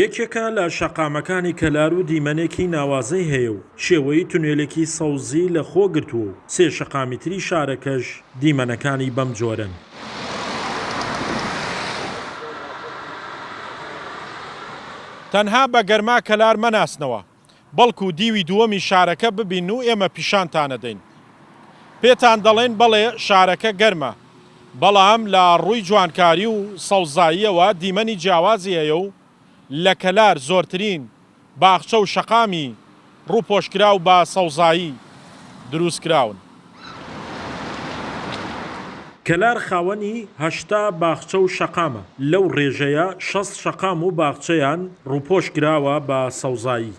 یەکێکە لە شەقامەکانی کەلار و دیمەنێکی ناوازەی هەیە و شێوەی تونێلێکی سەوزی لە خۆ گرتووە و سێ شەقامی تری شارەکەش دیمەنەکانی بەم جۆرەن. تەنها بە گەرما کەلار مەناسنەوە، بەڵکو دیوی دووەمی شارەکە ببین و ئێمە پیشانتانەدەین. پێتان دەڵێین بەڵێ شارەکە گەرمە، بەڵام لە ڕووی جوانکاری و سەوزاییەوە دیمەنی جیاوازی هەیە و لە کەلار زۆرترین باخچە و شەقامی ڕووپۆشکراو بە سەوزایی دروستکراون. کەلار خاوەنی 80 باخچە و شەقامە، لەو ڕێژەیە 60 شەقام و باخچەیان ڕووپۆش کراوە بە سەوزایی.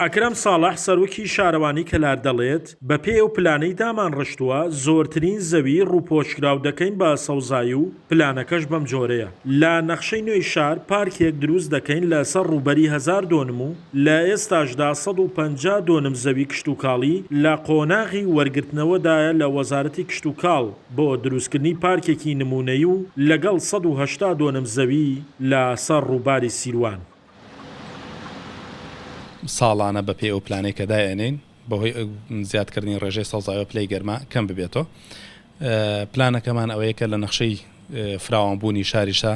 ئەکرەم ساڵح، سەرۆکی شارەوانی کەلار دەڵێت، بەپێی ئەو پلانەی دامانڕشتووە، زۆرترین زەوی ڕووپۆشکراو دەکەین بە سەوزایی و پلانەکەش بەم جۆرەیە، لە نەخشەی نوێی شار پارکێک دروست دەکەین لەسەر ڕووبەری هەزار دۆنم و لە ئێستاشدا 150 دۆنم زەوی کشتوکاڵی لە قۆناغی وەرگرتنەوەدایە لە وەزارەتی کشتوکاڵ بۆ دروستکردنی پارکێکی نموونەیی و لەگەڵ 180 دۆنم زەوی لەسەر ڕووباری سیروان. ساڵانە بەپێی ئەو پلانەی کە دایئەنێین بەهۆی زیادکردنی ڕێژەی سەوزایەوە پلەی گەرما کەم ببێتەوە. پلانەکەمان ئەوەیە کە لە نەخشەی فراوانبوونی شاریشا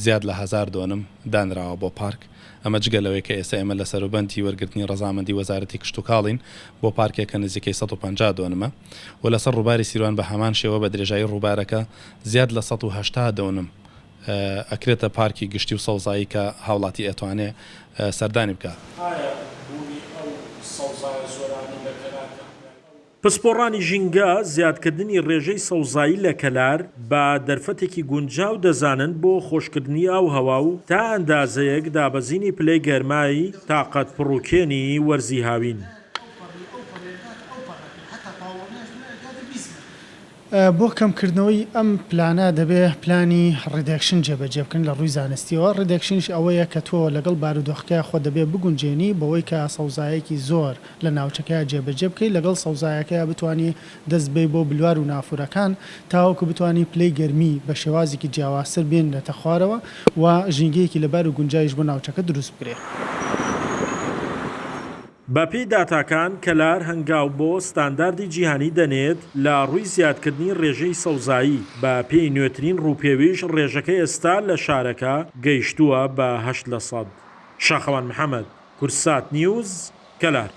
زیاد لە هەزار دۆنم دانراوە بۆ پارک، ئەمە جگە لەوەی کە ئێستا ئێمە لە سەروبەندی وەرگرتنی ڕەزامەندی وەزارەتی کشتوکاڵین بۆ پارکێک کە نزیکەی 150 دۆنمە و لەسەر ڕووباری سیروان بە هەمان شێوە بە درێژایی ڕووبارەکە زیاد لە 180 دۆنم ئەکرێتە پارکی گشتی و سەوزایی کە هاوڵاتی ئەتوانێ سەردانی بکا. ئایا بوونی ئەو سەوزایە زۆرانەی لە کەلار کە هەنگاوی. پسپۆڕانی ژینگە زیادکردنی ڕێژەی سەوزایی لە کەلار بە دەرفەتێکی گونجاو دەزانن بۆ خۆشکردنی ئاووهەوا و تا ئەندازەیەک دابەزینی پلەی گەرمای تاقەت پڕوکێنی وەرزی هاوین. بۆ کەمکردنەوەی ئەم پلانە دەبێ پلانی reduction جێبەجێ بکەن لە ڕووی زانستیەوە، reduction یش ئەوەیە کە تۆ لەگەڵ بارودۆخەکەیا خۆت دەبێ بگونجێنی بەوەی کە سەوزایەکی زۆر لە ناوچەکەیا جێبەجێ بکەی لەگەڵ سەوزایەکەیا بتوانی دەست بەی بۆ بلوار و نافورەکان تاوەکو بتوانی پلەی گەرمی بە شێوازێکی جیاوازتر بێنرێتە خوارەوە و ژینگەیەکی لەبار و گونجاویش بۆ ناوچەکە دروست بکرێ. بەپێی داتاکان، کەلار هەنگاو بۆ ستانداردی جیهانی دەنێت لە ڕووی زیادکردنی ڕێژەی سەوزایی، بە پێی نوێترین ڕووپێویش ڕێژەکە ئێستا لە شارەکە گەیشتووە بە 8 لەسەد. شاخەوان محەمەد، کوردسات نیوز، کەلار.